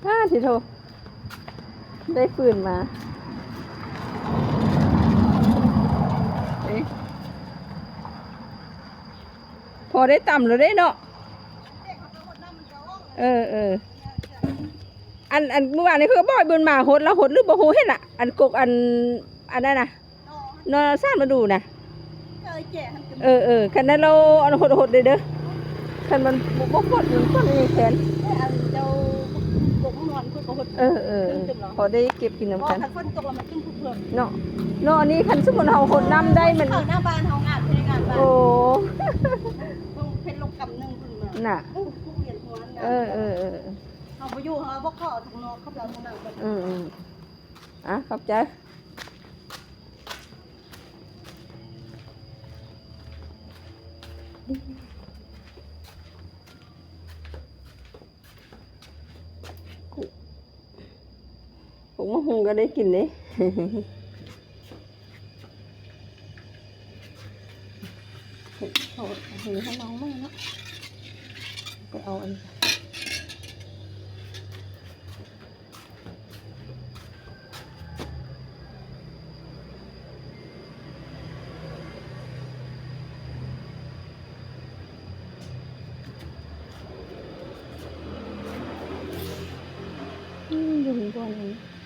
ອ້າ ໂທ້ ໄດ້ຟືນມາ ເອີ ພໍໄດ້ຕຳແລ້ວເດ້ເນາະ. ເອີໆ ອັນ ອັນມື້ວານນີ້ເຂົາກໍບອກໃຫ້ບຸນມາຫົດ ລາວຫົດຫຼືບໍ່ຮູ້ເຫັນລະ ອັນກົກ ອັນ ອັນນັ້ນນະ ນອສາມລະດູນະ. ເອີໆ ຄັນນັ້ນລາວອັນຫົດໆເດີ້ ຄັນມັນບໍ່ ບໍ່ພົດ ມັນພົດໃນແຂນ. ເອີ ອັນເຈົ້າກົກນອນເພິ່ນກໍຫົດ ເອີໆ ພໍໄດ້ເກັບກິນນຳກັນ ຄັນຝົນຕົກແລ້ວມັນຂຶ້ນເພິ່ມເນາະ. ເນາະ ອັນນີ້ຄັນສົມມຸດເຮົາຫົດນ້ຳໄດ້ ມັນເຂົ້າໜ້າບ້ານເຮົາ ງາມແທ້ ງາມບ້ານ. ໂອ້ ເພິ່ນລົງກຳໜຶ່ງເພິ່ນມານະ. ເອີ ເອີໆ ເຮົາບໍ່ຢູ່ ເຮົາບໍ່ຂໍທາງນອກ ເຂົາເຈົ້າທາງໃນ. ອືມໆ ອ່ະ ຂອບໃຈ. ໂອ້ ໝາກຫຸ່ງກໍໄດ້ກິນເດ້. ໂອ້ ເຫັນຂະນ້ອງມາເນາະ ໄປເອົາອັນ ອືມ ຢູ່ເທິງບ່ອນນີ້.